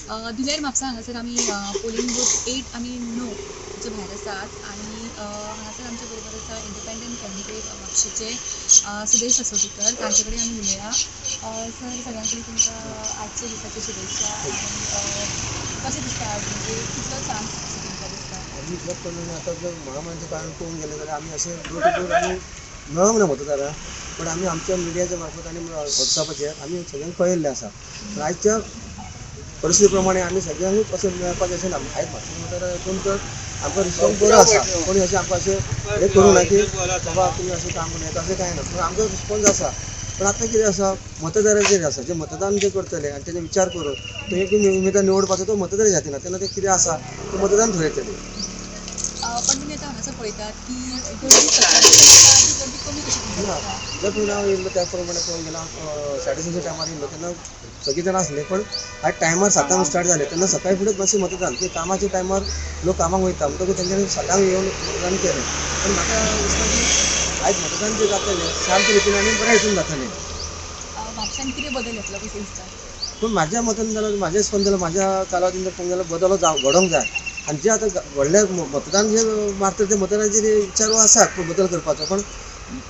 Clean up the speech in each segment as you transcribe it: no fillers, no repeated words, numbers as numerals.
धुलेर म्हापसा हांगासर आमी polling booth 8 आनी 9 च्या भायर आसात आनी हांगासर आमच्या बरोबर आसा इंडिपेंडंट कॅन्डिडेट म्हापशेचे सुदेश असोटीकर. तांचे कडेन आमी उलया. सर, सगळ्यां पयलीं तुमकां आजच्या दिसाच्यो शुभेच्छा. आनी कशें दिसता आज, म्हणजे कितलो चान्स असो तुमकां दिसता? आमी इतलेंच करून आतां जर महामारीचें कारण पळोवंक गेलें जाल्यार आमी अशें डोर टू डोर आमी मेळोंक ना मतदारांक, पण आमी आमच्या मिडियाच्या मार्फत आनी वॉट्सॅपाचेर आमी सगळ्यांक कळयल्लें आसा. पूण आयच्या परिस्थिती प्रमाणे आमी सगळ्यांकूच अशें मेळपाचें अशें ना. आयज म्हापशें मतदार हितून तर आमकां रिस्पॉन्स बरो आसा. कोणी अशें आमकां अशें हें करूंक ना की बाबा तुमी अशें काम करूं येता, अशें कांय ना. पूण आमकां रिस्पॉन्स आसा. पूण आतां कितें आसा, मतदाराचेर आसा, जे मतदान जे करतले आनी तेजे विचार करून तो एक उमेदवार निवडपाचो तो मतदाराच्या हातीन आसा. तेन्ना तें कितें आसा तें मतदान थरयतलें. पण तुमी आतां हांगासर पळयतात की गर्दी सकाळची आसा ती गर्दी कमी कशी तुमकां ना दिसता? जर तुमी हांव येयल्लो त्या प्रमाणे पळोवंक गेल्यार 3:30 टायमार येयल्लो तेन्ना सगळीं जाणां आसलीं, पण आयज टायमार 7 स्टार्ट जालें तेन्ना सकाळी फुडें मातशें मतदान की कामाच्या टायमार लोक कामाक वयता म्हणटकूच तेंच्यांनी 7 येवन मतदान केलें. पण म्हाका दिसता की आयज मतदान जें जातलें शांत रितीन आनी बऱ्या हितून जातलें. म्हापशान कितें बदल येतलो कशें दिसता? पूण म्हाज्या मतान जाल्यार, म्हाज्या हिसपान जाल्यार, म्हाज्या कालावधीन जर पळोवंक जाल्यार बदल जावं घडोवंक जाय. आनी जे आतां व्हडले मतदान जे मारता ते मतदानाचेर विचार आसात पूण बदल करपाचो, पण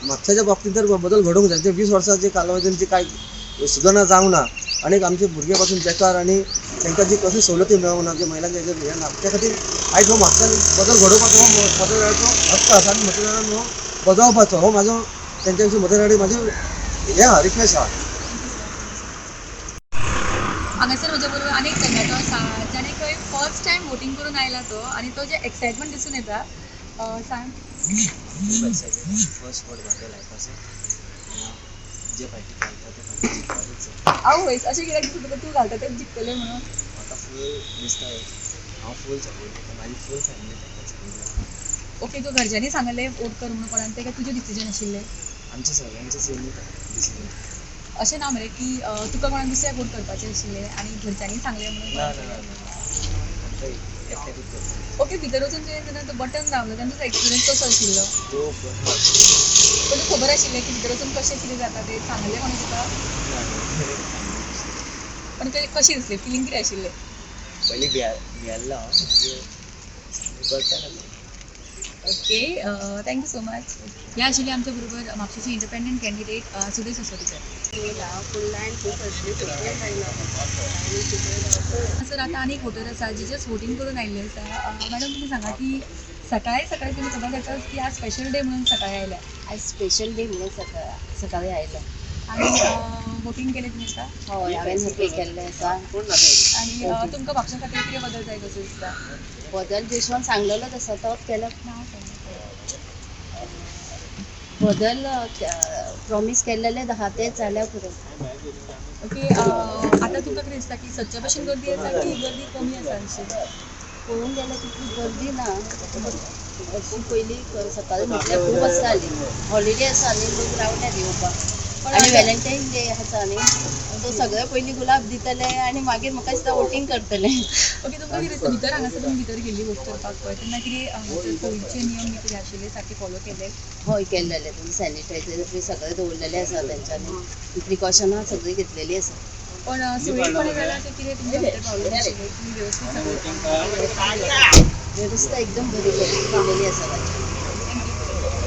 म्हापशाच्या बाबतींत तर बदल घडोवंक जाय. जे 20 वर्सां जे कालावधीन जे कांय सुदारणा जावंक ना आनी आमचे भुरगे पासून बेकार आनी तांकां जी कसली सवलती मेळोंक ना, जे महिलांचे हेजेर हें ना, त्या खातीर आयज हो म्हापशान बदल घडोवपाचो हो मतदाराचो हक्क आसा आनी मतदारान हो बजावपाचो हो म्हाजो तेंच्या विशीं मतदारा कडेन म्हाजें हें आहा, रिक्वेस्ट आहा. हांगासर म्हज्या बरोबर आनी एक तरणाटो आसा जाणें खंय फर्स्ट टायम वोटींग करून आयला तो, आनी तो जे एक्सायटमेंट दिसून येता. सांग. खूब एक्सायटेड, फर्स्ट वोट म्हाज्या लायफाचो. जे पार्टी घालता ते पार्टी जिखपाकूच जाय. आवयस, अशें कित्याक दिसता तुका तूं घालता तेच जिखतलें म्हणून? म्हाका फूल दिसता, हांव फूल सपोर्ट करता, म्हाजी फूल फॅमिली तांकां सपोर्ट करता. ओके, तूं घरच्यांनी सांगलें वोट कर म्हणून कोणाक तें काय तुजें डिसिजन आशिल्लें? आमचें सगळ्यांचें सेमूच डिसिजन. अशें ना मरे की तुका कोणाक दुसऱ्याक वोट करपाचें आशिल्लें आनी घरच्यांनी सांगलें म्हणून? ना ना ना ना, आमकां एकट्याकूच करता. ओके, भितर वचून तुवें जेन्ना तो बटन दामलो तेन्ना तुजो एक्सपिरियन्स कसो आशिल्लो? तो बरो. पण तुका खबर आशिल्लें की भितर वचून कशें कितें जाता तें सांगलें कोणें तुका? ना ना. पण ते कशें दिसलें, फिलींग कितें आशिल्लें? पयलीं भियेल्लो हांव, मागीर करता ना. Okay, thank you so much. ह्या आशिल्ले आमच्या बरोबर म्हापशेचे इंडिपेंडंट कॅन्डिडेट सुदेश असोटीकर. फूल लायन खूब आसली. सर, आतां आनी एक वोटर आसा जी जस्ट वोटींग करून आयिल्ले आसा. मॅडम, तुमी सांगा की सकाळी सकाळी तुमी खबर जाताच की आज स्पेशल डे म्हणून सकाळी आयल्या? आयज स्पेशल डे म्हणून सकाळी आयला. आनी वोटींग केलें तुमी आतां? हय, हांवें पे केल्लें आसा. आनी तुमकां म्हापशा खातीर कितें बदल जाय कसो दिसता? बदल जेशवान सांगलेलोच आसा तोच केलो. नांव सांगा. बदल प्रॉमीस केल्लेलेच आहा, तेच जाल्यार पुरो. ओके, आतां तुमकां कितें दिसता की सदच्या भशेन गर्दी आसा की गर्दी कमी आसा अशी? पळोवंक गेल्यार तितली गर्दी ना अशी. पयलीं सकाळी म्हटल्यार खूब आसताली. हॉलिडे आसा न्ही, लोक रावल्यात येवपाक आनी व्हॅलेंटायन डे आसा न्ही, सो सगळे पयलीं गुलाब दितले आनी मागीर म्हाका दिसता वोटींग करतले. ओके, तुमकां कितें दिसता, भितर हांगासर तुमी भितर गेल्ली वोट करपाक पळय तेन्ना कितें हांगासर कोविडचे नियम बी कितें आशिल्ले सारके फॉलो केले? हय, केल्लेले. तुमी सॅनिटायझर बी सगळें दवरलेलें आसा, तेंच्यांनी प्रिकॉशनां सगळीं घेतलेली आसा. पण सुरळीतपणे जालां की कितें तुमच्या भितर प्रॉब्लेम आशिल्ले? तुमी वेवस्थीत सगळें वेवस्था एकदम बरी केलेली आसा तांच्यांनी.